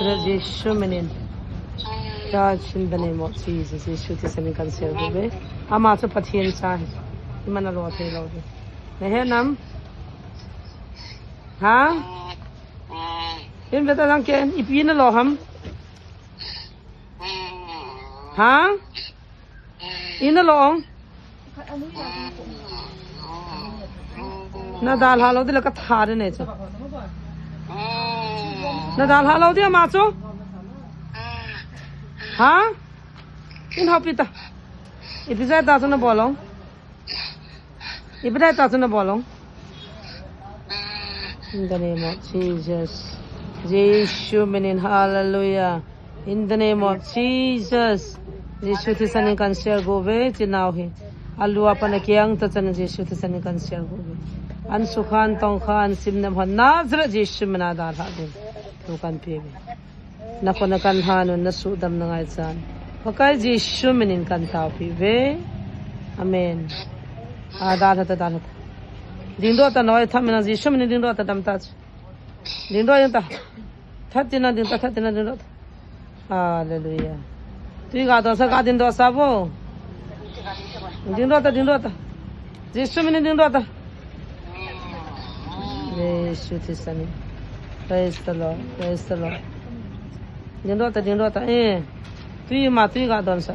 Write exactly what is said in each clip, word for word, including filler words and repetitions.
Jesu minin. Touch in the name of Jesus. Jesu thisan in kan share uve. Ama chu Pathen cha ahi. Iman alo thei lou ahi. Nahe nam? Ha? In veta lang ken, ipi nalo ham? Ha? In nalo ong? Nadalha lou ding le katha ding ne chu. Nadalha lou ding ama chu. Ha? In houpi ta. Ipi jeh a chu nabol ong? Ipi jeh a chu nabol ong? In the name of Jesus. Jesu minin, hallelujah. In the name of Jesus. Jesu thisan in kan share uve, chinao hi. Alu apat akiang tah chan Jesu thisan in kan share uve. An sukha, an tongkha, an simnem hon Nazareth Jesu mina dalha ding. Thu kan pe uve. Nakhut a kan lhan un, nasuhdam nangai chan. Pakai Jesu minin kan taopi uve. Amen. A, dalha ta, dalha ta. Dingdoh ta noi, thamin a Jesu minin dingdoh ta, dam ta. Dingdoh, dingdoh ta. That tina dingdoh ta, that tina dingdoh ta. Hallelujah. Tui ga doh sa, ga dingdoh sa vo. Dingdoh ta, dingdoh ta. Jesu minin dingdoh ta. Jesu thisan in. Praise the Lord. Praise the Lord. Dingdoh ta, dingdoh ta. Eh. Tui ma, tui ga don sa.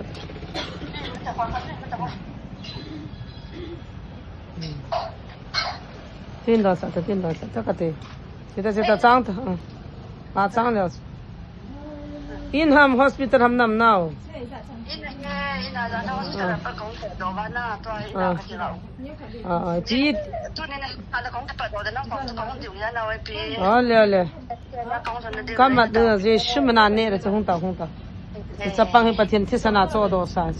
Tin don sa ta, tin don sa ta kati. Sita, sita, chang ta. Ah. Ah, chang leo. In ham hospital ham nam nao. In, in, in, hospital pa kong sa do ba na, to in, ah, kasi lao. Ah, ah, chi. Tu ni na, ala kong pa do na, kong, kong diu ya na, wai pi. Ah, le, le. Kong sa na diu. Kamat na, Jesu mina ne, ra cha hung ta, hung ta. Chapang hi Pathen thisan a chodoh sa.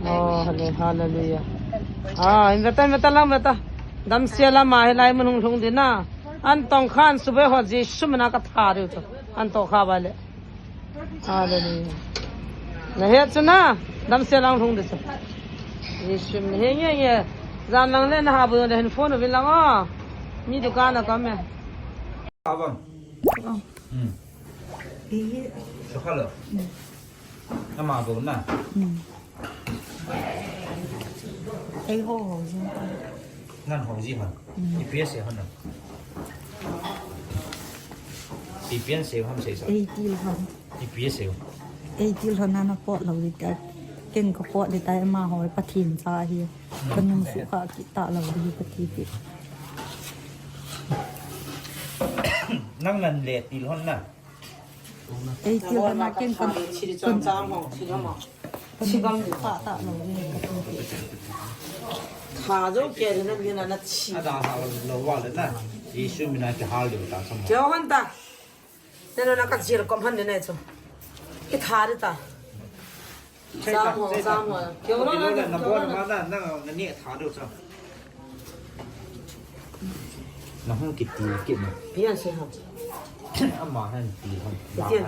Oh, halle-, hallelujah. Ah, in veta, in veta lang veta. Damsel a ama hilai mun hung lhung ding na. An tongkha, an suboi ho Jesu mina katha diu chu. An tongkha ba le. Hallelujah. Nahet chu na. Damsel a hung ding chu. Jesu mina he nge nge. Jan lang le na ha bu le hin phone uvin lang o. Mi dukan a ka me. Abang. Oh. Hmm. Sukha lo. Hmm. Ama bou na. Hmm. Ei ho ho ji. Ngan ho ji hon. Hmm. Ipi asei hon na. Ipi asei hon sei sa. Ei til hon. Ipi asei hon. Ei til hon na na pot lou ding tai. Ken ka pot ding tai ama ho Pathen cha ahi. Hmm. Ka nung sukha kit ta lou ding ka ti ti. Nang nan le til hon na. Ei, til hon na ken kan, kan, kan, kan, tha jo ke na ni na na chi. Ada ha lo wa le na. Jesu mina kihal diu ta sam. Kihal hon ta. Neno na ka jil kom han ni ne chu. Kitha ding ta. Chang ho, chang ho. Keu lo na, na bo na ma na, na, na ni tha do cha. Na hung kiti kit na. Pian se ha. Ama han ti han. Pian.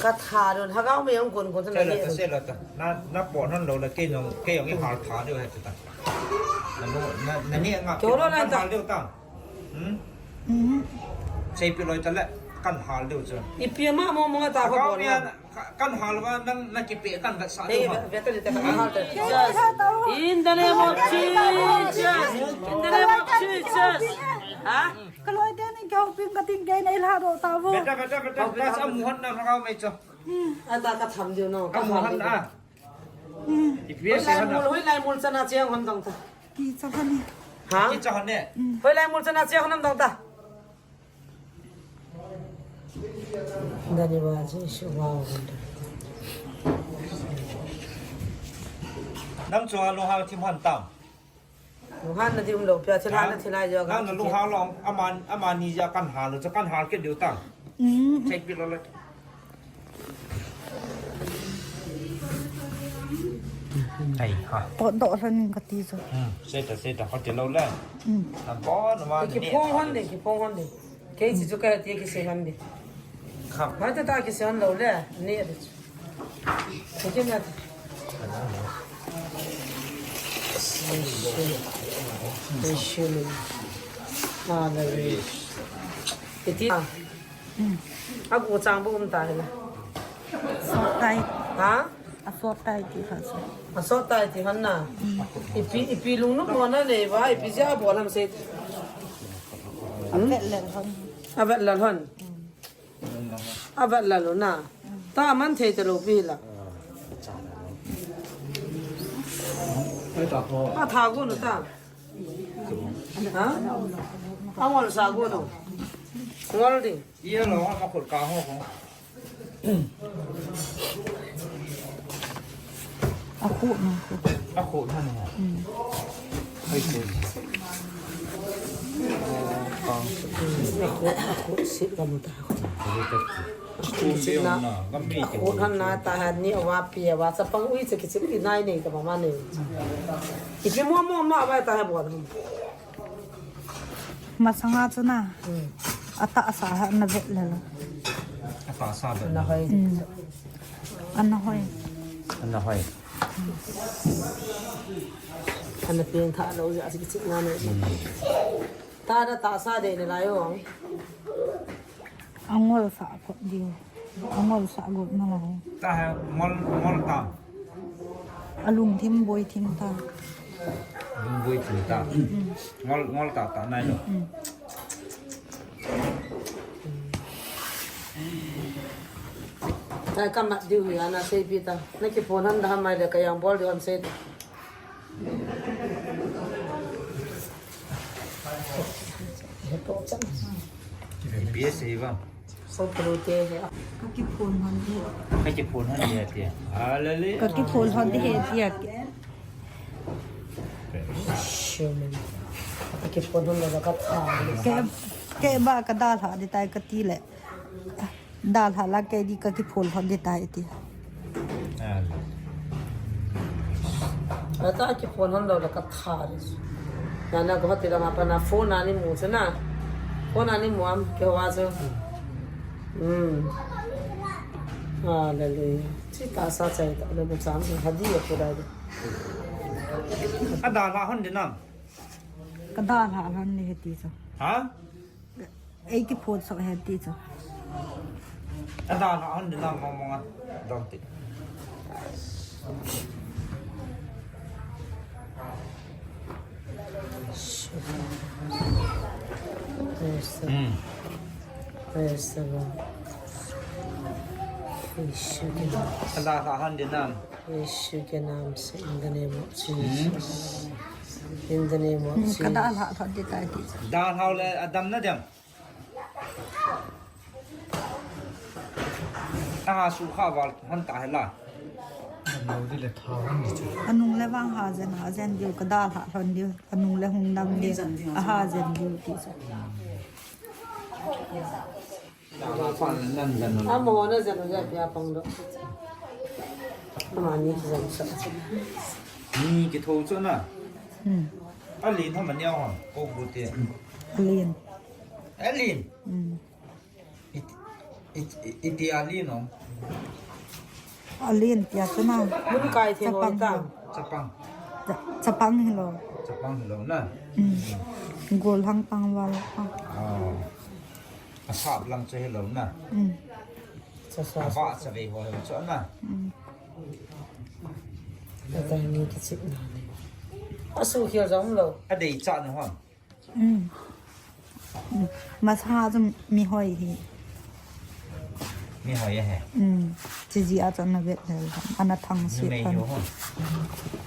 Ka tha do, ha ga me yong kun kun na ni. Se la ta, se la ta. Na, na po non lo la ke nong, ke yong i hal tha do ha ta. Na, na, na ni nga. Keu lo na ta. Hal do ta. Hmm? Mhm. Seipeh loi tale, kan hal diu chu. Ipi ama mo mo ta ko bol na. Ka, kan hal va nang na kipeh kan vetsah diu. Hey, ve, ve ta ni ta kan hal ta. Jesus. In the name of Jesus. In the name of Jesus. Ha? Ka loi te ni ka hoping ka ting ke nei la do ta vo. Beta, beta, beta, beta, amu hon na ka mai chu. Hmm. Ata ka tham diu no. Amu hon na. Hmm. Ipi se hon na. Hoilai mul, hoilai mul chana che hon dong ta. Kicha hon e. Ha? Kicha hon e. Hoilai mul chana che hon dong ta. Dani ba ji shu ba hon. Nang chunga lunghang thim hon tam. Lunghang na thim lou, pia thil hang na thil lai jo. Nang na lunghang lou, aman, aman ni ja kan hal lou, kan hal kit diu tam. Hmm. Check pi lou le. Ai, ha. Potdoh lhon ning kati chu. Hmm, sei ta, sei ta, hoti lou le. Hmm. Na bon, na ma, kiphong hon de, kiphong hon de. Kei chi chu ka ti kisei hon de. Kha. Hai ta ta kisei hon lou le, ni de. Sei ke na. Sei, sei. Sei, sei. Hallelujah. Iti. Hmm. Agu chang bu um ta hila. Sot tai. Ha? Asot tai ti kha chu. Asot tai ti hon na. Hmm. Ipi, ipi lung nu mo na nei va, ipi ja bo lam se. Hmm? Avet lel hon. Avet lel hon. Hmm. Avet lel hon na. Ta man thei ta lo pi la. Atha gu nu ta. Ha? Angol sa gu nu. Ngol di. Iya lo, akhut ka ho ko. Akhut na. Akhut na na. Hmm. Ai ko. Akhut, akhut sit ka mu ta. Akhut sit na. Akhut han na ta han ni awa pi awa sa pang ui sa kisit ki nai nei ta ma ma nei. Ipi mo mo ma awa ta ha bo. Masanga chu na. Hmm. Atahsa ha na vet le lo. Atahsa vet. Ana hoi. Hmm. Ana hoi. Ana hoi. Ana peng tha lo ja si kichik na ne. Hmm. Ta da tahsa de ne lai o. Angol sa phot diu. Angol sa got na lai. Ta he ngol, ngol ta. Alungthim boithim ta. Lung boithim ta. Mm. Ngol, ngol ta ta nai lo. Mm. Tai ka mat diu hi ana sei pi ta. Na kiphone han da mai le ka yang bol diu han sei ta. He po chang. Ipi asei vang. So pulu te he. Ka kiphone hon di. Ka kiphone hon di ati. Alale. Ka kiphone hon di he ati. Sure. Ka kiphone hon lo ka tha. Ke, ke ba ka dalha di tai ka ti le. Dalha la kei di ka kiphone lhon di tai ti. Ale. Ata kiphone lhon lo la ka tha le. Na na ko hati la ma pa na phone ani mu chu na. Phone ani mu am ke wa chu. Hmm. Hallelujah. Chi ta sa chai ta le bu cham ha di ya ku dai. Adalha lhon di nam. Ka dalha lhon ni he ti chu. Ha? Ei kiphone so he ti chu. Adalha lhon di nam mong mong a. Dong ti. Praise the Lord. Hmm. Praise the Lord. Praise the Lord. Adalha lhon di nam. Yesu ke naam se, in the name of Jesus. In the name of Jesus. Ka dalha lhon di tai ti. Dalha le adam na dem. Aha su kha val han ta hela. Anung le vang ha jen, ha jen diu ka dalha lhon diu. Anung le hung nam diu. Aha jen diu ti sa. Amaho na jen u ja pia pang do. Amani jen sa. Ni kitho chu na. Hmm. Alin ham ania hon. Ko bu te. Alin. Alin. Hmm. It, it, it, iti alin no. Alin tia chu na. Mun kai the hoi ta. Chapang. Cha-, chapang hi lo. Chapang hi lo na. Hmm. Gol hang pang val. Ah. Asap lang chu hi lo na. Hmm. Sa sa. Ava sa ve ho hi chu na. Hmm. Atai ni kichip na ni. Asu khel jong lo. Adei cha ni hon. Hmm. Hmm. Masa chu mi hoi hi. Mi hoi he. Hmm. Chi ji a chu na vet le. Ana thang si. Numei hi ho.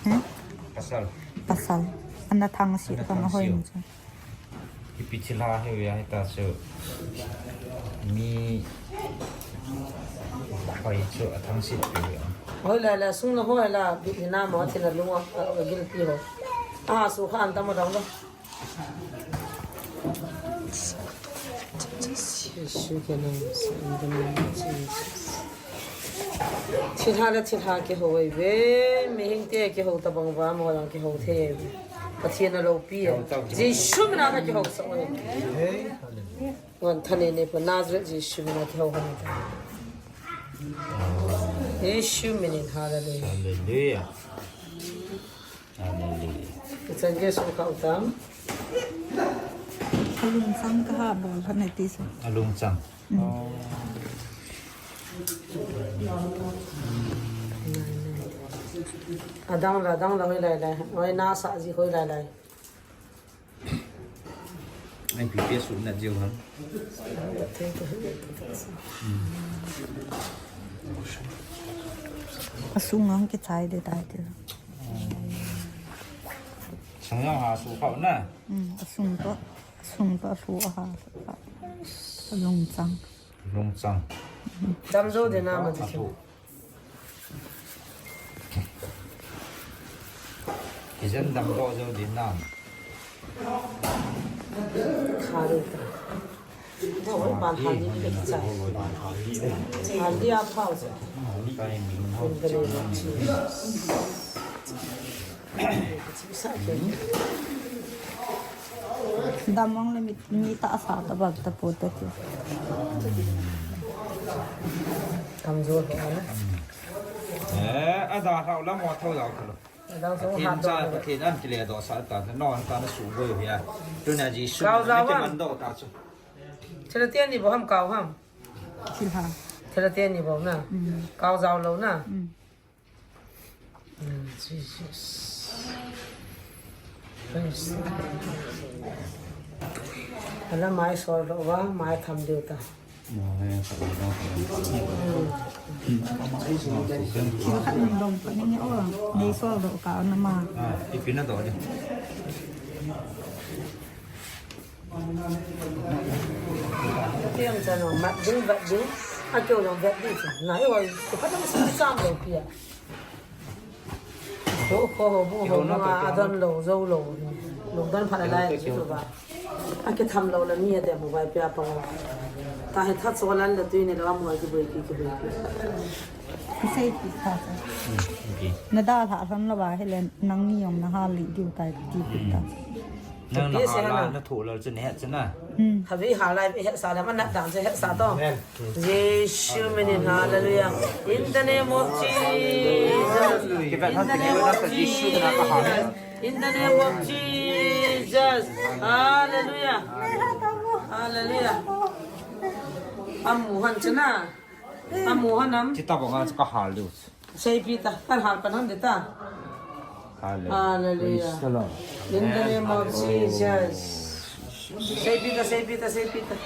Hmm? Pasal. Pasal. Ana thang si. Ana thang si. Hoi chu. Ipi thilha hi ve a hita chu mi hoi chu athang sit pi ve. Hoi la la sung la hoi la bi na mo thina lunga gil pi ho. A su khan ta mo dang lo. Jesu ke naam se, in the name of Jesus. Thilha le thilha kiho ve, mihing te kiho tabang va, mo lang kiho thei ve. Pathen a lopi e. Jesu mina ka kiho sa ve. Ngan thane ne pa Nazareth Jesu mina kiho ha ta. Jesu minin, hallelujah. Hallelujah. Hallelujah. Ichan Jesu ka utam. Alungchang kaha bol khat nati so. Alungchang. Adang la, adang la hoi lai lai. Hoi na sa ji hoi lai lai. Ai, pi pi su na jiu ham. Asung ang kichai de tai ti. Sang yang ha su khau na. Asung to, asung to su ha. Alungchang. Lungchang. Dam jo de na ma ti. Kijen dam jo jo din nam. Khari ta. Dah oi ban hali pek cha. Hali a pau cha. Damang le mi, mi ta sa ta bak ta po ta ti. Kamjor ho na. Eh, ada hau la mo thau dau thalo. Adang so Pathen hat cha, dau. Pathen an kile do sa ta, no an ta na su go ya. Tu na Jesu. Kau za ni ke wan. Man do ta chu. Thela tian ni bo ham kau ham. Thilha. Thela tian ni bo na. Mm. Kau zau lo na. Mm. Mm, Jesus. Praise. Ala mai sol lo va, mai tham diu ta. Thil khat ning dong pa ning o, nei sol doh ka na ma. Ah, ipi na doh di. Tiam cha no, mat ding, vet ding, a keu no, vet ding cha. Na, i oi, ko pa dang sa sam lo pia. Ho, ho, ho, bu, ho, bu, nga, a don lo, zo lo. Lo don pha la lai, zo lo ba. A kitham lo la mi a de mobile pia pa ngo. Ta he that so lan la tui ni la mo ki bui ki ki bui ki. Kisei pi ta. Na da la hon la ba he le nang ni yong na ha li diu tai ti pi ta. Nang na ha la na thu la chu ne he chu na. Havi ha lai he sa la ma na dang che he sa to. Jesu minin, hallelujah. In the name of Jesus. In the name of Jesus. In the name of Jesus. Hallelujah. Hallelujah. Amu han chana. Amu han am. Chita bonga chaka hal du. Seipi ta, kan hal pan hon de ta. Hallelujah. Hallelujah. Praise the Lord. In the name of Jesus. Seipi ta, seipi ta, seipi ta.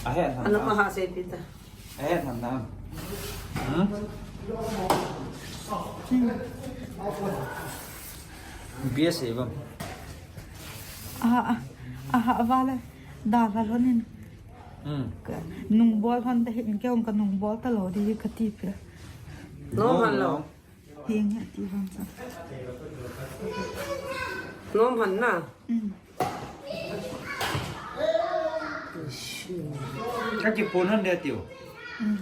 Ahe, ahe. Ano maha seipi ta. Ahe, ahe, ahe. Hmm? B S A bang. Aha, aha, aha, vale. Da, vale, honin. Hmm. Ka, nung bol hon ta hi, ke ong ka nung bol ta lo di ka ti pia. Nom han lo. Hi nge ti hon sa. Nom han na. Hmm. Ka ki phone han de tiu. Hmm.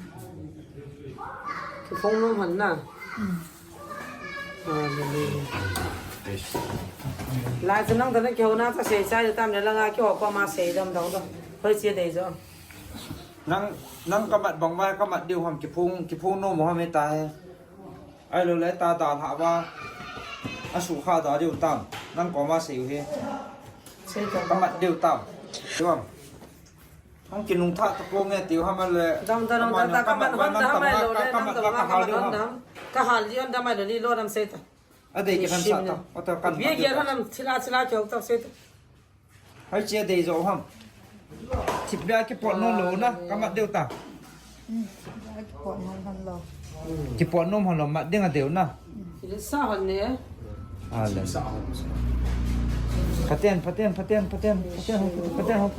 Ki phone nom han na. Hmm. Hallelujah. Lai chu nang ta na kihou na cha sei chai tam le la nga kihou ko ma sei dam dam dam. Hoi che dei jo. Nang, nang ka mat bang vai ka mat diu ham ki phone, ki phone nom ham e ta he. Ai lo le ta da la va. A su kha da diu tam. Nang ko ma sei u he. Sei ta. Ka mat diu tam. Diu ham. Hong kinung tha ta po nge tiu ham le. Dam da, dam da, ka mat hon da mai lo le, dam da, ka hal di hon da mai lo ni lo dam sei ta. A dei ki than sa ta. O ta kan. Bia gia than am thila thila kyo ta sei ta. Hai che dei jo ham. Thip bia ki pot nom lo na, ka mat deu ta. Ki pot nom hon lo. Ki pot nom hon lo mat ding a deu na. Ki le sa hon ne. Hallelujah. Pathen, Pathen, Pathen, Pathen, Pathen, Pathen, Pathen.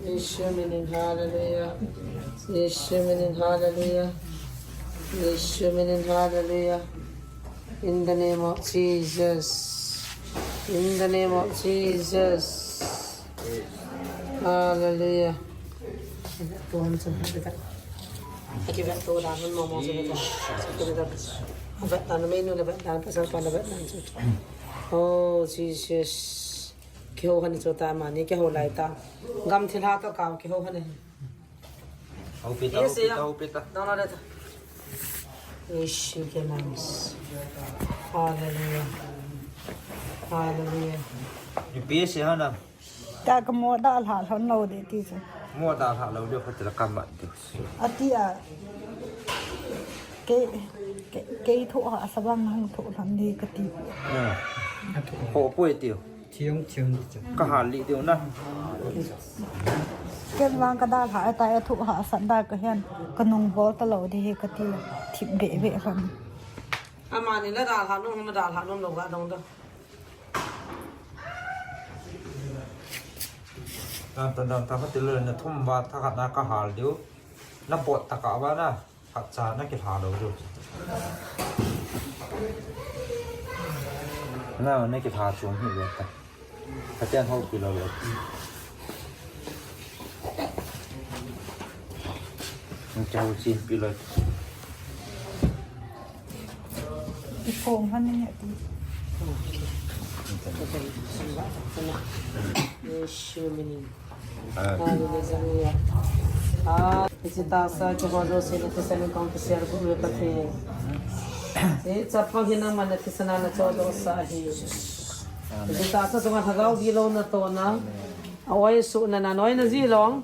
Yeshua minin, hallelujah. Yeshua minin, hallelujah. Yeshua minin, hallelujah. In the name of Jesus. In the name of Jesus. Hallelujah. Tuhan Tuhan kita. Aki vet tu dah pun mau mau kita. Kita dah. Vet dah menu dah vet dah pasal pada vet dah. Oh Jesus. Kihou hon chu ta mani kihou lai ta. Gam thilha to kau kihou hon. Hou pi ta, hou pi ta, hou pi ta. Dong la le ta. Ishi ke namis. Hallelujah. Hallelujah. Ipi si hana. Tia ka mo dalha lhon lou de ti chu. Mo dalha lou de, khat la ka mat de. Ati a. Kei, kei, kei thoh hahsa bang hung thoh lhon de kati. Ho poi tiu. Thiong thiong ni chu. Ka hal li tiu na. Ken vang ka dalha ta, e thoh hahsa da ka hian ka nung bol ta lou de hi kati. Thip be be lhon. Amani la dalha nom, la dalha nom lou ka dong da. Dan ta, dan ta, kati le na thum va tha khat na ka hal diu. Na pot ta ka va na. Khat cha na kilha lou diu. Na, na kilha chung hi le ta. Katian ho pi lou le. Ni chau chin pi lou. I phong han ni ti. Yesu minin. Hallelujah. Ah, iti tasa ki bodo se ni tisa ni kong ki share ko we pati. Eh, chapang hina mana tisa na na chodo sa hi. Iti tasa sunga thagau di lo na to na. Awai su na na noi na ji long.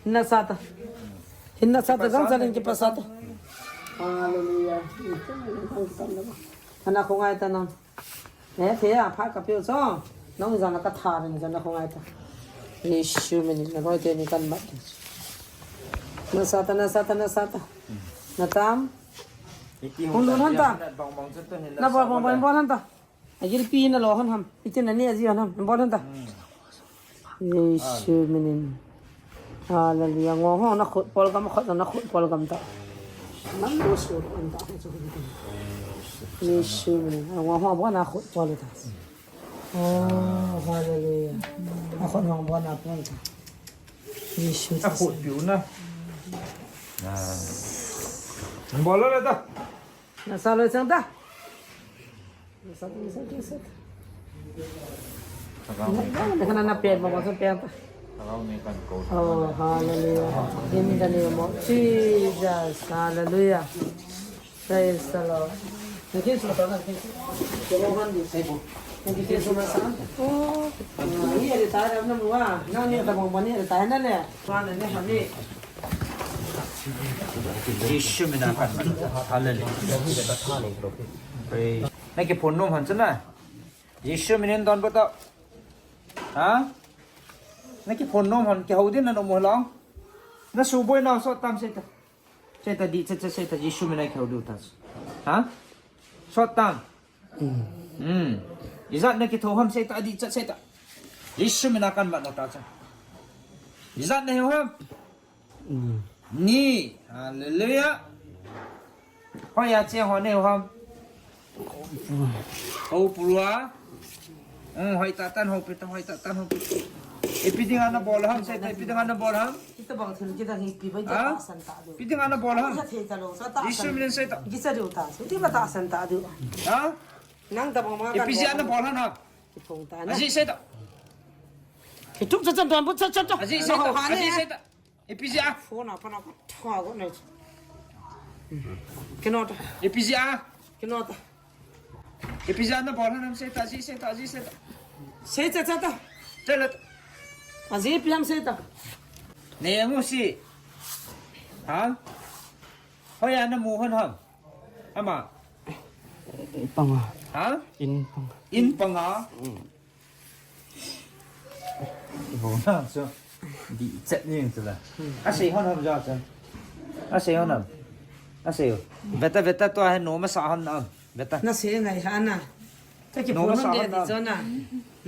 Na sa ta. Hinna sa ta, jang sa len ki pa sa ta. Hallelujah. Ana khongai ta na. Eh, the a pha ka piu so. Nong jana ka tha ren jana khongai ta. Yesu minin na roi te ni kan mat. Na sa ta, na sa ta, na sa ta. Na tam. Hung dun han ta. Na bol, bol, bol, bol han ta. Ajil pi na lo han ham. Itin na ni aji han ham. Bol han ta. Yesu minin. Hallelujah. Ngo ho na khut pol gam, khut na khut pol gam ta. Nam lo su an ta. Yesu minin. Ngo ho bo na khut pol ta. Oh, hallelujah. A khut ngo bo na pol ta. Yesu. A khut piu na. Ah. Bol lo ta. Na sa lo chang ta. Thagau nei. Kana na pen ma, ma sa pen ta. Thagau nei kan ko. Oh, hallelujah. In the name of Jesus. Hallelujah. Praise the Lord. Thank you so much. Thank you so much. Oh. Ni ada tara na mua. Na ni ada mau mani ada tara na le. Mana ni mani. Jisu mina kan. Hallelujah. Praise. Na kiphun nom han chana. Jisu minin don bata. Ha? Na kiphun nom han, kihou din na nom ho lang. Na suboi na sot tam seta. Seta di cha cha seta Jisu mina kihou du ta. Ha? Sot tam. Hmm. Ijat na kitho ham seta di cha seta. Jisu mina kan mat no ta cha. Ijat na hiu ham. Ni, hallelujah. Hoiya che ho nei ho ham. Ho purua. Hmm, hoi ta tan ho pi ta, hoi ta tan ho pi. Ipi dinga na bol ham, sei ta, ipi dinga na bol ham. Kita bang thil kita hi pi bai ta san ta du. Ipi dinga na bol ham. Kita thei ta lo, sa ta. Jisu min sei ta. Kita du ta. Kita ba ta san ta du. Ha? Nang ta bang ma. Ipi dinga na bol ham. Ki phong ta na. Aji sei ta. Ki tuk cha cha don bu cha cha cha. Aji sei ta. Aji sei ta. Ipi jeh a? Phone a pan a ka tha ko ne. Kino ta. Ipi jeh a? Kino ta. Ipi jeh a na bol ham sei ta, ji sei ta, ji sei ta. Sei ta, sei ta. Sei ta. Aji ipi ham sei ta. Ne mu si. Ha? Hoiya na mu hon ham. Ama. Panga. Ha? In panga. In panga. Ibo na chu. Di chet ning chu la. A sei hon ham ja chu. A sei hon ham. A sei. Beta beta tua he no ma sa hon am. Beta. Na sei ngai ha na. Ta ki no ma sa hon di chu na.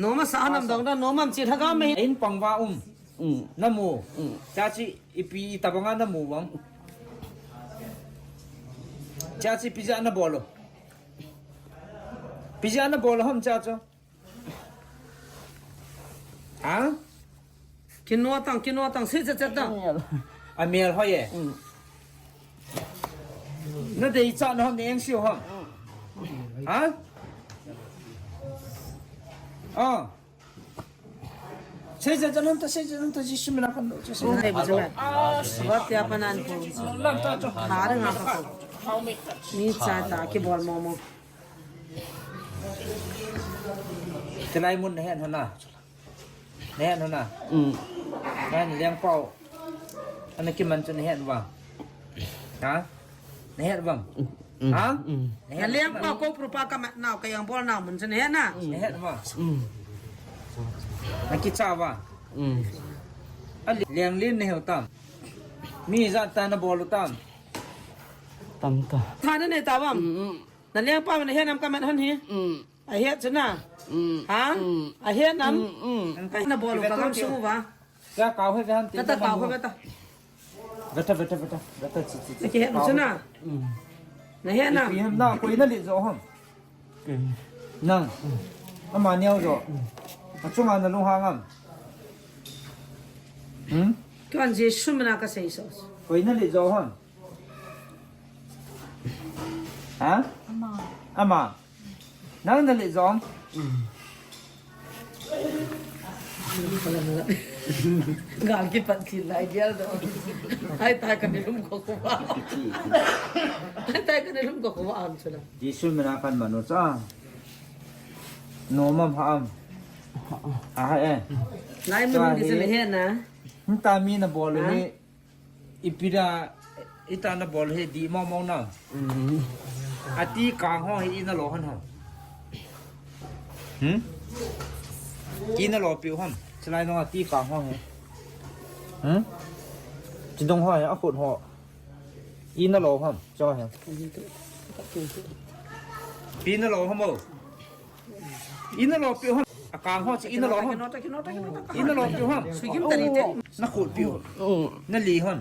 No ma sa hon am dong da no ma chi tha ga me. In pang va um. Na mu. Cha chi ipi tabanga na mu bang. Cha chi pi ja na bolo. Pi ja na bolo ham cha chu. Ha? Kino tang, kino tang, sei cha cha tang. A mel hoi e. Na dei cha na hon eng siu ham. Ha? Ah. Sei cha cha nam ta, sei cha nam ta, Jisu mina kan lo cha sei. Nei bu cha. Wa tia pa nan ko. Lam ta cha. Har nga pa ko. Ni cha ta ki bol mo mo. Te lai mun hen hana. Nahet na. Mm. Nang Liangpao. Ana kiman chu nahet uvam? Ha? Nahet uvam? Mm. Ha? Mm. Nahet uvam? Liangpao Koupru pa kamat nau, kajang bol nau mun chu nahet na. Nahet uvam? Mm. Nakicha uvam? Mm. A Lianglin nahet uvam? Mi ijat a nabol uvam? Tam ta. Tha nanei tauvam? Mm, mm. Na Liangpao nahet nam kamat hon hi? Mm. Ahet chu na? Mm. Ha? Mm. Ahet nam? Mm, mm. Ai, nabol u kagam sung uva. Ka kau he han ti. Kata kau he beta. Beta, beta, beta. Beta, chi, chi, chi. Nakihet chu na? Mm. Nahet nam? Ipi ham na, koi nalet jo ham? Kei. Nang. Amani ajo. Achunga nalunghang am? Hmm? Tuan Jesu mina kasei so. Koi nalet jo ham? Ha? Ama. Ama. Nang nalet jo ham? Gal kipat thil lai gel do. Hai ta ka ni lum ko ko ba. Hai ta ka ni lum ko ko ba am chula. Jesu mina kaman u cha. Nom am ha am? Ha ha e. Lai mun di se le he na. Hita mi nabol u hi. Ipi dia, ita nabol hi di mong mong na. Mm. Ati kang ho hi ina lo hon ho. Hmm? Ina lo piu hon. Chilai no ati kang ho hi. Hmm? Chidong ho hi, akhut ho. Ina lo hon. Cho hi. Ina lo hon mo. Ina lo piu hon. Akang ho chi ina lo hon. Ina lo piu hon. Sugim tari te. Nakhut piu. Nali hon.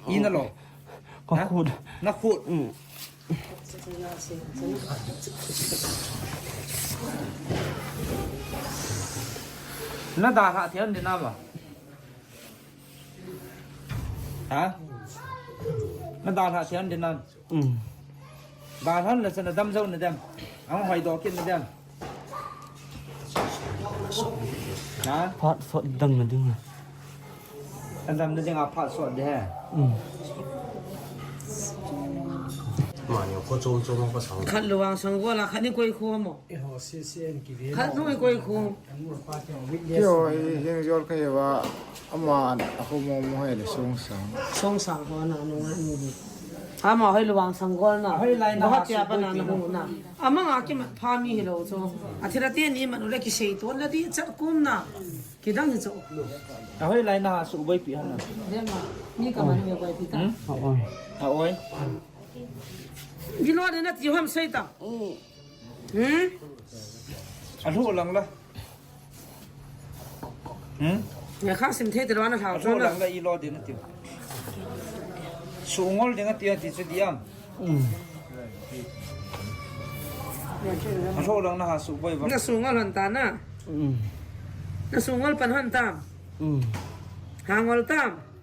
Ina lo. Kakhut. Nakhut. Nadalha thei hon ding nam a? Ha? Nadalha thei hon ding nam? Mm. Dalhan le chana dam jo nadem. Ang hoi do kin nadem. Ha? Phat sot dang nading. Adam nading a phat sot de he. Mm. Mani ko chom chom ko sang. Khat Luang Sanggol a, khat ni koi khu mo. Khat ni koi khu. Kio hi hing jol ka hi va. Ama a khu mo mo he le Songsang. Songsang ho na no nga ni. Ama hoi Luang Sanggol na. Hoi lai na. Bahot ya pa na na hu na. Ama nga kimat pha mi hi lo cho. Athira te ni man u le kisei ton la di chat kum na. Kidang hi cho. Ahoi lai na ha su boipi hon na. Dema. Ni kaman me boipi ta. Aoi. Aoi. Gilo de na ti ham sei ta. Hmm? Alhu lang la. Hmm? Nga kha sim thei te lo na hlau. Alhu lang la ilo de na ti. Sungol de nga ti ti chu diam. Hmm. Alhu lang na ha su boi ba. Na sungol hon ta na. Hmm. Na sungol pan hon ta. Hmm. Hangol ta.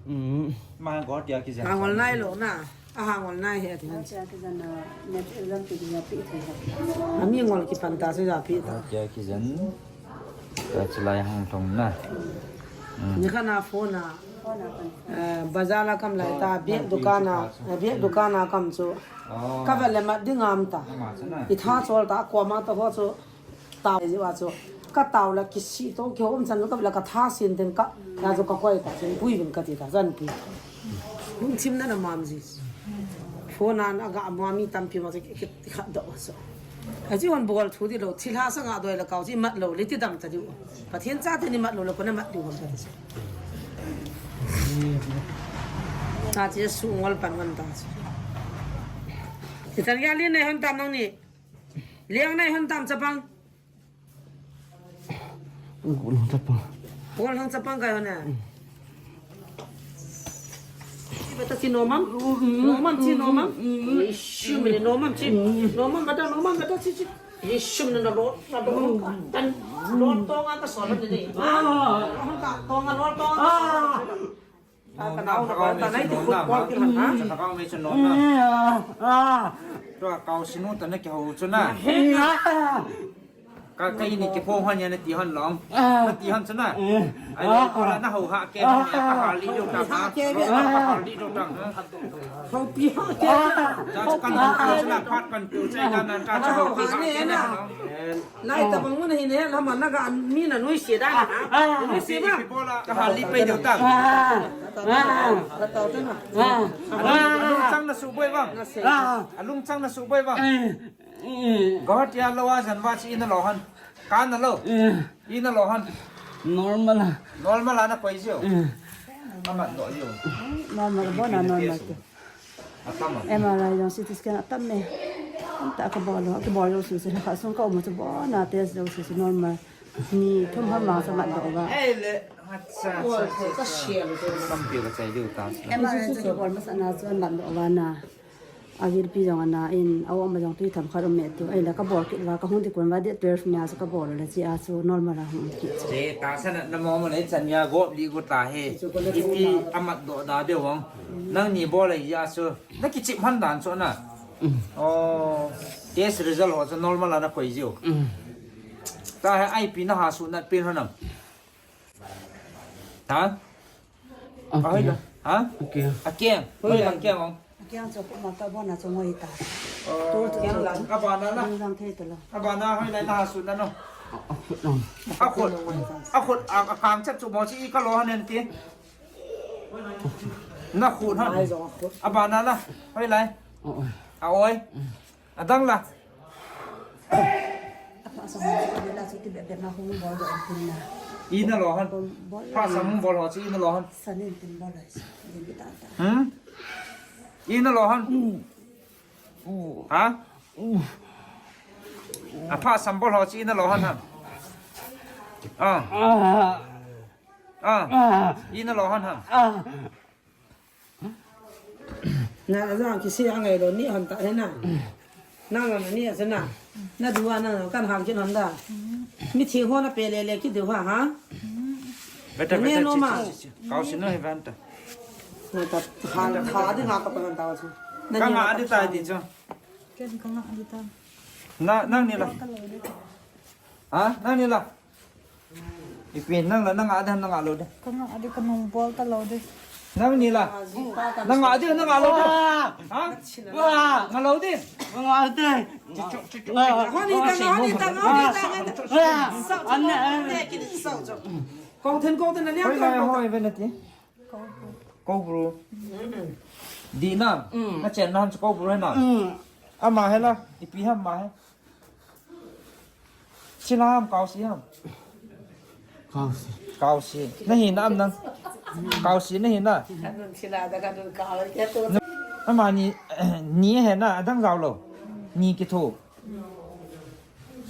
Hmm. Ma go tia ki ja. Hangol nai lo na. Ahang ol nai he ati. Acha kizan na, net exam ti ya pi thei ha. Ami ngol kipan ta se ya pi ta. Tia kijen. Ka chilai hang thong na. Hmm. Ni kha na phone na. Phone na kan. Eh, bazar la kam lai ta, bag dukan na, eh, bag dukan na kam chu. Oh. Ka va le mat ding am ta. Ama chu na. I tha chol ta, ko ma ta ho chu. Tao ji wa chu. Ka tao la kisi to, kihom chan ka la ka tha sin den ka. Ya chu ka koi ta, chen pui vin ka ti ta, jan pi. Lungthim na na mam ji. Phone an aga mo mi tampi ma ki, ki, ki khat do so. A ji hon bol thu di lo, thil ha sa nga doi la kau ji mat lo, le ti dam ta di. Pathen cha te ni mat lo, le ko na mat di hon ta di. Ta ji su ngol pan hon ta. Ti tan ya li ne hon ta nong ni. Liang nai hon tam chapang. Golhang chapang. Golhang chapang kai hon a. Bata chi nomam. Nomam chi nomam. Ishum ni nomam chi. Nomam bata nomam bata chi chi. Ishum ni na lo na lo tan. Lo tonga ka sol ni ni. Ka tonga lo tonga. Ka nau na ka ta nai ti football ki han ha. Sa ka kau me chun nom na. Tua kau sinu ta na ki hau chu na. Ka, ka ini kiphong hon ya nati hon long. Ah. Nati hon chana. Eh. Ai lo ko la na ho ha ke hon ya ka ha li do ta. Ha ke be. Ka ha li do ta. Ho pi ha ke. Ah. Ja kan ha ke chana phat kan tu chai ka nan ka cha ho pi ha ke na. Lai ta bang mun hi ne la ma na ga mi na nui si da. Ah. Nui si ba. Pi pi bola ka ha li pe do ta. Ah. Ah. Alung, alung chang na su boi bang. Ah. Alung chang na su boi bang. Eh. Eh. Guwahati a lou a jan va chi ina lou hon. Ka na lou. Eh. Ina lou hon. Normal a. Normal a na koi jiu. Eh. Amat lou jiu. Normal, bona normal te. Atam a. M R I jong C T scan atam e. Anta ka bol lou, ka bol lou sese, ka sung ka um chu bona test lou sese normal. Ni thum ham ma sa mat lou va. Ei le, acha, acha, acha. Sampi ka chai diu ta. M R I chu ka bol masa na chu mat lou va na. Agilpi jong ana in, a um a jong tui tham khat um e tu. Ahile ka bol kit uva, ka hung ding kon uva, date twelve nia chu ka bol u le, chia chu normal a hung kit chu. Che, tahsan a na mo mo le chan nia gop li got ta he. Iti amat doh da de wang. Nangni bol a hia chu. Na kichep han dan chu na. Mm. Oh, test result ho chu normal a na koi jiu. Mm. Tahe ipi na ha su nat pen ho nam. Ha? Okay. Ahoi la. Ha? Okay. Akeng. Hoi la akeng ong. Akeng chu kuma ka bona chu ngoi ta. Oh. Tu chu kiang lang. Abana la. Lang thei ta la. Abana hoi la na su na no. Akhut. Akhut. Akang chat chu mo chi ka lo hanen ti. Na khut ha. Abana la. Hoi lai. Oh, oh. A oi. Adang la. Apa sa mo ko la so ti be be na hung bol do tin na. Ina lo han. Bol. Pha sa hung bol ho chi ina lo han. Sanin tin bol la. Din bi ta ta. Hmm? Ina lo han. Ha? A pha sam bol ho chi ina lo han ha. Ah. Ah. Ina lo han ha. Ah. Na, na jang kisi angai lo ni hon ta he na. Na, na, na ni asa na. Na dua na, na kan hal kin hon da. Mi thi ho na pe le le ki dua ha. Beta, ne beta, no chi, ma. Chi, chi. Kau si no he van ta. Na ta ha, ha di nga ka pa ta wa chu. Ka nga di ta di chu. Ken ka nga di ta. Na, nang ni la. Ha? Nang ni la. Ipi nang la, nang a de, nang a lo de. Ka nga a de, ka nung bol ta lo de. Nang ni la. Nang a de, nang a lo de. Ha? Wa, nga lo de. Nga a de. Chu, chu, chu, chu. Wa. Honi ta, honi ta, honi ta. Wa. Ane, ane. Kong then, kong then, ane. Hoi la, hoi, ve na ti. Cobra. Di na. Mm. Na chen na ham chu Cobra na. Mm. Ama he la. Ipi ham ma he. Chila ham, Kausi ham. Kausi. Kausi. Na hi na am nang. Kausi na hi na. Kanun chila da kanun kau ke tu. Ama ni, ni he na, adang jao lo. Ni kitho.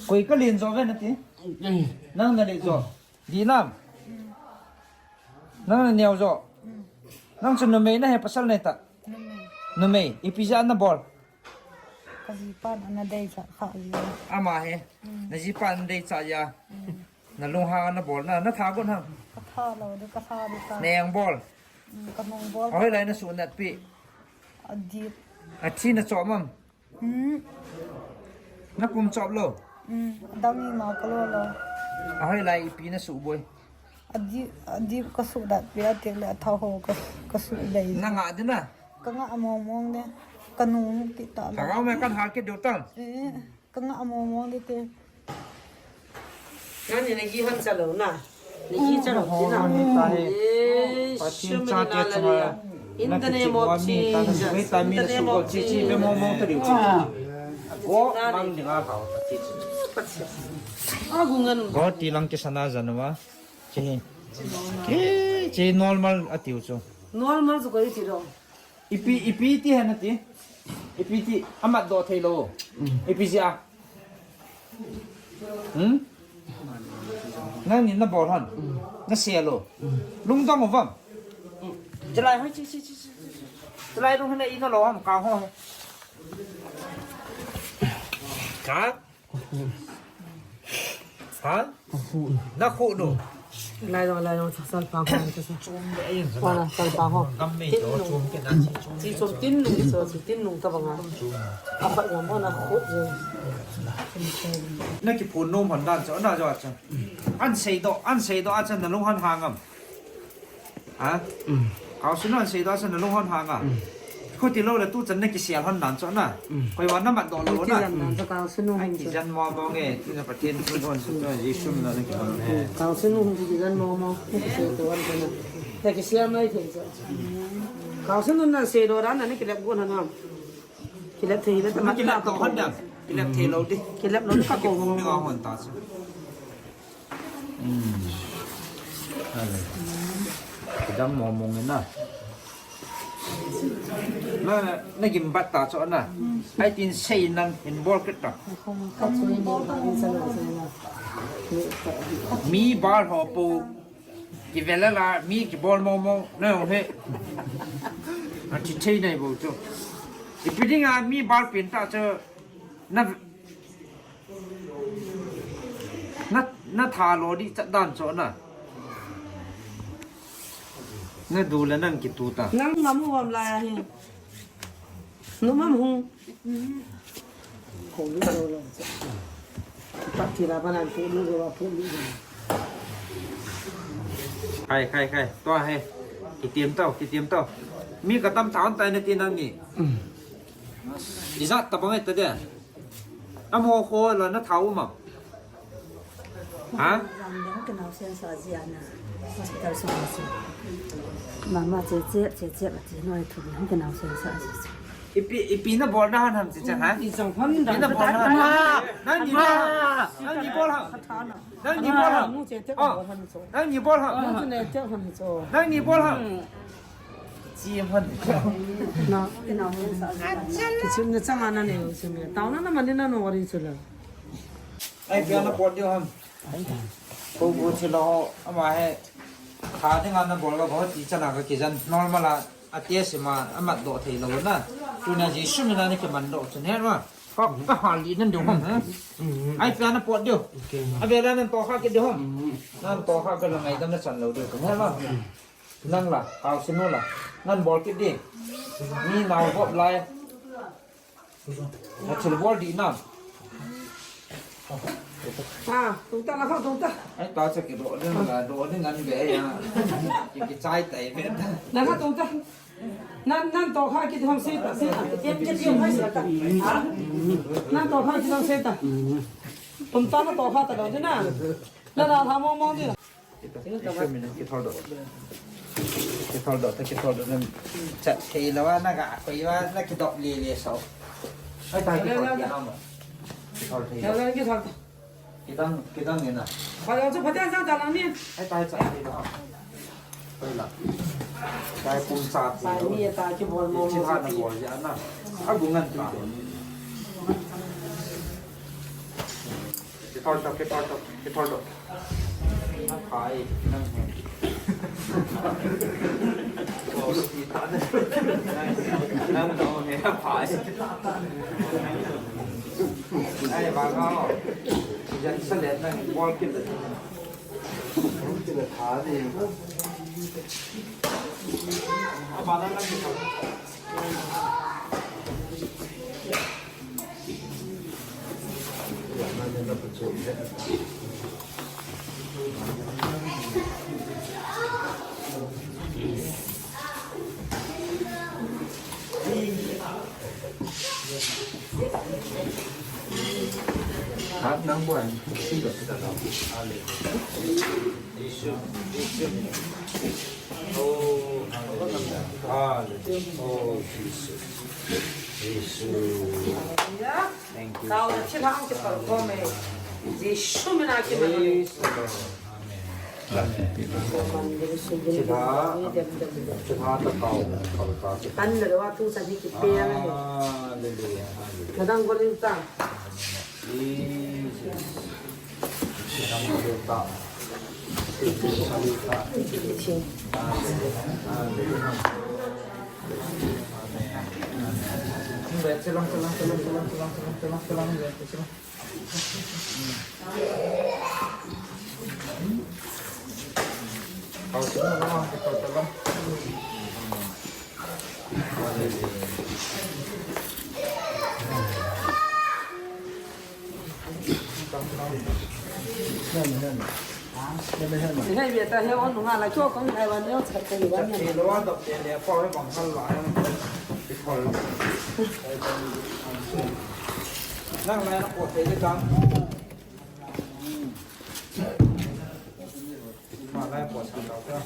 Koi ka len jo ve na ti. Mm. Nang na le jo. Di nam. Nang na neo jo. Nang chu numei na he pasal na ta. Numei. Numei. Ipi ja na bol. Ka jipan ana dei cha kha ji. Ama he. Mm. Na jipan dei cha ya. Mm. Na lunghang na bol na, na tha gon ham. Ka tha lo de, ka tha de ta. Neng bol. Mm, ka nung bol. Ahoi lai na su nat pi. Adip. Athi na chom am. Hmm. Na kum chop lo. Hmm, adang ima ka lo lo. Ahoi lai ipi na su boi. Adip, adip ka su dat pi a tek le atha ho ka, ka su dei. Na nga de na. Ka nga mong mong de. Ka nung ki ta lo. Ka nga me kan ha ki do tan. Eh, ka nga mong mong de te. Nani na ji han cha lo na. Na ji cha lo ti na. Ni ta he. Eh, Pathen shume cha na te la chunga. In the name of Jesus. In the name of Jesus. Go, mang dinga ka. Pathen. Agu ngan. Go ti lang ke sana janwa. Che. Ke, che normal atiu chu. Normal chu ko ti lo. Ipi, ipi ti he na ti. Ipi ti amat do thei lo. Mm. Ipi ja. Hmm? Nang ni na bol han. Na se lo. Lungdong uvam. Chalai hoi chi, chi, chi, chi. Chalai lung hana ina lo ham ka ho. Ka? Ha? Na khu nu. Lai jong, lai jong, sal pang ho, sal. Chum de, eh, wala, sal pang ho. Gam mei to, chum ke na, chi chum. Chi chum tin nung, so, chi tin nung ta banga. Chum. Apa gam ho na khut je. Na kiphun nom hon dan cho, na jo cho. An seidoh, an seidoh a chan na lung hon hang am. Ha? Kau Sunu an seidoh a chan na lung hon hang a. Khuti lou le tu chan na kisel hon dan cho na. Koi wan na mat doh lou na. Kijen dan cho Kau Sunu hon cho. Ai kijen mo mo nge, tina Pathen thu hon cho, Jesu min a na kijen mo. Kau Sunu hon kijen mo mo. Kisel to hon cho na. Ta kisel mai thei cho. Kau Sunu na seidoh dan na ni kilep gon hon am. Kilep thei le ta mat kilep ta to hon dan. Kilep thei lou di. Kilep lou ka ko mo mo. Hon ta cho. Hmm. Ale. Kidang mo mong na. Na, na gim bat ta cho na. Ai tin sei nang in bol kit ta. Mi bar ho po. Kivela la mi kibol mo mo na ho he. A ti thei nai bo cho. Ipi dinga mi bar pin ta cho. Na Na, na tha lo di chat dan cho na. Na du le nang kitu ta. Nang ngam u ham lai a hi. Nu mam hung. Ko lu lo lo. Pa ti la pa nan pu lu lo pa pu lu lo. Khai, khai, khai. Tua he. Kitim tau, kitim tau. Mi ka tam tha on tai na ti nang ni. Ijat ta bang ta de. Amo kho la na tha u ma. Ha? Zan ding ka nau sen sa ji ana. Hospital sung ma si. Mama che che, che che ma ti noi thu ding ka nau sen sa ji. Ipi, ipi na bol na han ham che che ha? I jong hon da. Ipi na bol na han? Nang ni bol ham. Nang ni bol ham. Nang ni bol ham. Mu che che bol han cho. Nang ni bol ham. Mu che ne che han cho. Nang ni bol ham. Chi hon. Na. Kichim ne chang ana ne, chim ne. Tao na na mani na no wari chula. Ai, pia na pot diu ham. Ko ko chilo, ama he. Kha ding ana bol ga bahut ti chana ka kijan normal a, a test ma, a mat doh thei lou na. Tuna Jesu min a ni kiman doh chun he ma. Ka, ka hal li nan diu ham. Ai, pia na pot diu. A vela nan to kha kit diu ham. Nan to kha ka la ngai dam na chan lou diu. He ma. Nang la, Kau Sinu la. Nan bol kit di. Mi nau vop lai. Na thil bol di nam. Ah, tung ta la kha tung ta. Ai, ta cha ki do ding la, do ding ngan be ya. Ki, ki chai tai be ta. Na kha tung ta. Nan, nan to kha ki thong se ta, se ta. Kem ke kem hai se ta. Nan to kha ki thong se ta. Tum ta na to kha ta do di na. Na la ha mo mo di. Kithol doh. Kithol doh, ta kithol doh, nan chat thei lou a, na ga koi va, na kidop le le sao. Ai, ta kithol doh na ma. Kithol thei. Kithol doh, kithol doh. Kidang, kidang ni na. Pha lo chu pha ta jang ta lang ni. Ai, ta chat thei lou. Koi la. Ta kum sa thei lou. Sa ni ta kibol mo mo. Chi tha na bol ja na. A gu ngan ta. Kithol doh, kithol doh, kithol doh. Phai, nang he. Nang, nang, no, he, phai. Ai, ba, ba. Yan sa le, nang, bol kit le. Bol kit le, tha le. Ba, nang, nang, Hat nang buan, si lo. Amen. Amen. Oh, Jesus. Jesus. Thank you. Kau na thil hang kipal khom e. Jesu min a kiman e. Praise the Lord. Amen. Amen. Thil ha, thil ha ta kau, kau ta. Tan le wa tu sa ni kipe a. Hallelujah. Hallelujah. Nadang golin ta. Jesus. Hei, bia ta, hei, on nunga la, cho kong kai wan, yo, chat kai wan, yo. Nang lai na ko te de kang. Ma lai ko sa ka.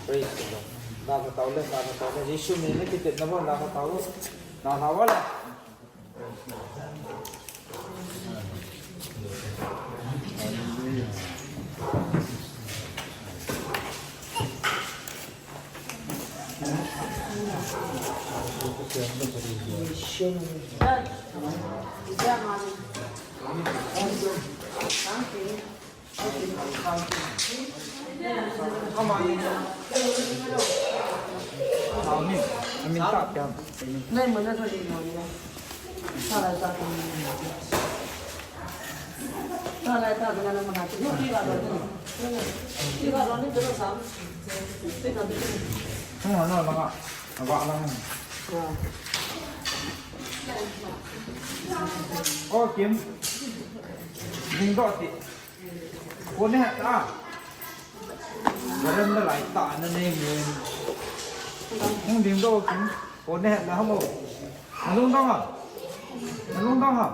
Praise the Lord. Na ka tau le, na ka tau le. Jesu min le kitet na ba, na ka tau. Na ka ba le. O Kim, ding doh ti. Ko ne ta. Garam da lai ta na ne mu. Hung ding doh Kim. Ko ne na ha mo. Na lung dong ha. Na lung dong ha.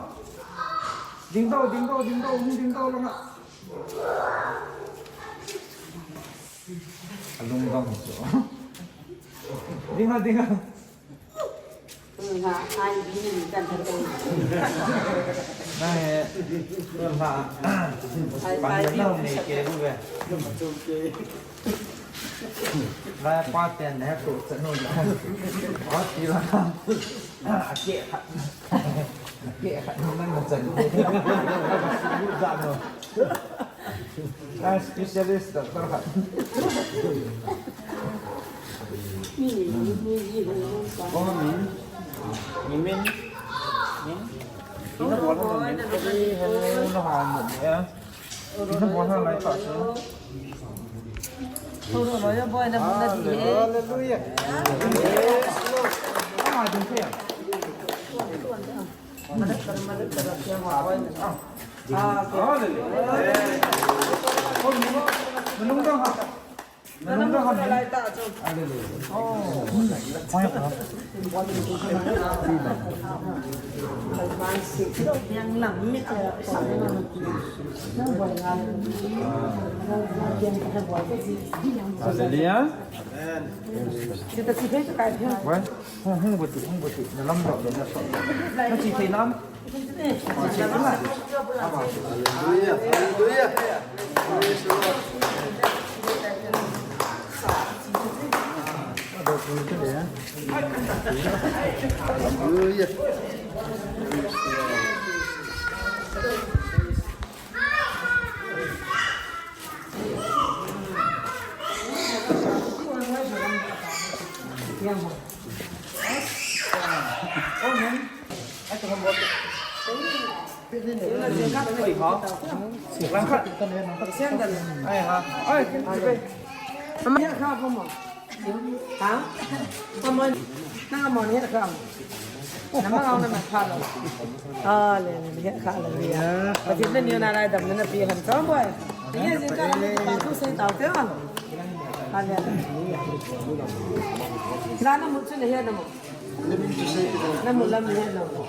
Ding doh, ding doh, ding doh, hung ding doh lang ha. A lung dong so. Ding ha, ding ha. Na he, tu la. Pan na nei ke lu ve. La pa ten he tu sa nu. Pa ti la. A ke kha. A ke kha nu na chan. Lu da no. Ah, specialist doctor khat. Ko min, min, min, min. Ina bol ha min. Ina bol ha lai ta. Hallelujah. Hallelujah. Hallelujah. Hung, hung bati, hung bati. Na lam dau le na so. Na chi thei nam. Hallelujah. Hallelujah. Praise the Lord. Hallelujah. Ha? Amon, nang amon het kha. Namang au na pha lo. Hallelujah, hallelujah. Pathen in neo na lai dam na pe han chom boi. Ni jing kah la pa tu sei tau te. Hallelujah. La na mut chu na het na mo. Na mut lam na het na mo.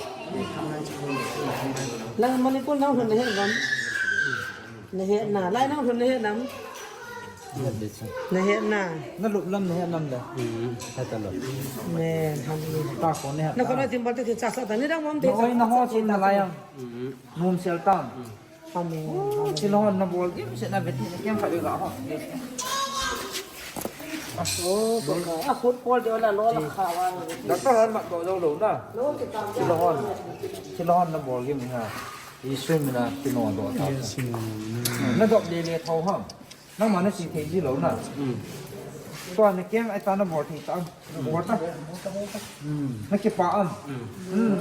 La Manipur na hun na het lam. Na het na, lai nang lhun na het nam. Na het na. Na lup lam na het nam le. Hmm, het ta lo. Amen, hallelujah. Ta ko na het. Na ko na tin bal te tin cha sa ta ni dang mom te. Na oi na ho chun na lai ang. Hmm. Mum sel ta. Amen. Chi lo na bol kim se na vet ni kem kha de ga ho. Oh, ko ka. A khut pol de la lo la kha wa. Doctor han ma to lo lo na. Lo ti kam. Chi lo hon. Chi lo hon na bol kim ha. Jesu mina kinodoh ta. Nadop lele tho ham. Nangma nasei thei ji lou na. Tua na kem ai ta nabol thei ta. Bol ta. Nakipah am.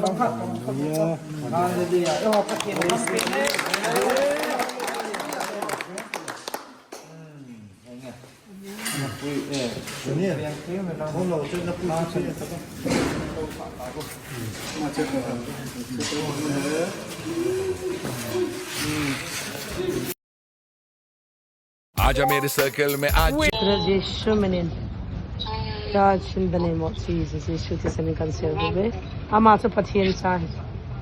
Bang khat. Hallelujah. Hallelujah. Eh, ho Pathen lampi ne. आजा मेरे सर्कल में आज। Praise Yeshu minin. Touch in the name of Jesus. Yeshu thisan in kan sel be. Ama chu Pathen cha hi.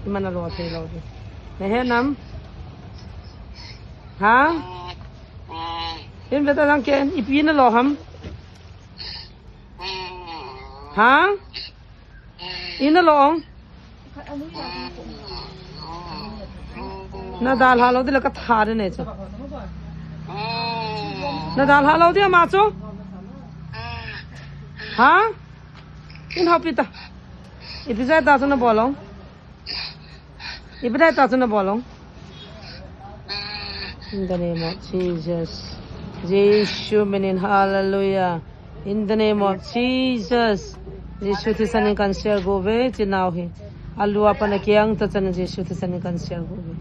Imana lo thei lou. Nahe nam? Ha? In veta lang ken, ipi nalo ham? Ha? In nalo ong? Nadalha lou dile katha de ne chu. Nadalha lou dia ma chu? Ha? In hopi ta. Ipi jeh a ta chu nabol ong? Ipi jeh a ta chu nabol ong? In the name of Jesus. Jesu minin, hallelujah. In the name of Jesus. Jesu thisan in kan sel go ve, chinau hi. Alu apat akiang ta chan Jesu thisan in kan sel go ve.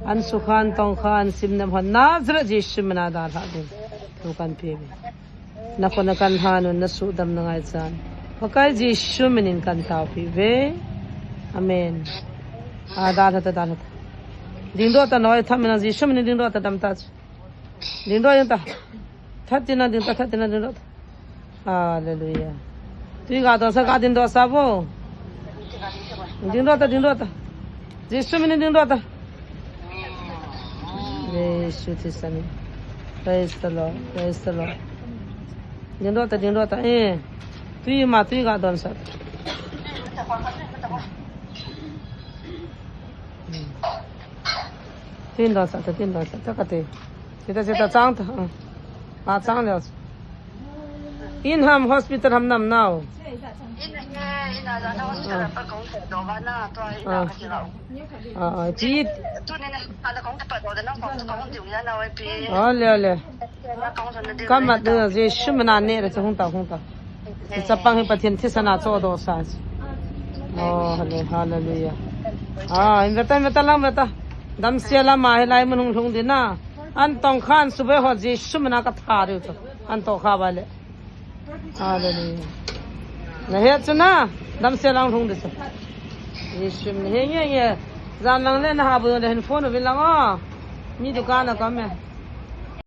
An sukhan tongkhan simnam hon Nazareth Jesu mina dalha din. Tu kan pe ve. Nakhut a kan han un, nasuhdam nangai chan. Pakai Jesu minin kan taopi ve. Amen. A, dalha ta, dalha ta. Dingdoh ta noi, tham mina Jesu minin dingdoh ta, dam ta. Dingdoh in ta. That tina ding ta, that tina dingdoh ta. Hallelujah. Tui ga dosa, ga dingdoh sa vo. Dingdoh ta, dingdoh ta. Jesu minin dingdoh ta. Jesu thisan in. Praise the Lord. Praise the Lord. Dingdoh ta, dingdoh ta. Eh. Tui ma, tui ga don sa. Tin don sa ta, tin don sa ta kati. Sita, sita, chang ta. Ah, chang leo. In ham hospital ham nam nau. In, eh, in a, in a hospital pa kong sa do ba na, to in a kasi lau. Ah, ah, ti. Tu ni na, ala kong pa do na, kong, kong diu ya na, wai pi. Ah, le, le. Kamat de, Jesu mina ne re, hung ta, hung ta. Chapang hi Pathen thisan a chodoh sa. Oh, halle-, hallelujah. Ah, in veta, veta lang veta. Damsel a ma hilai mun hung lhung ding na. An tongkhan suboi ho Jesu mina katha diu chu. An tongkha ba le. Hallelujah. Nahe chu na, damsel a hung lhung ding chu. Jesu mina he nge nge. Jan lang le naha bu le hin phone uvin lang o. Mi dukan a ka me.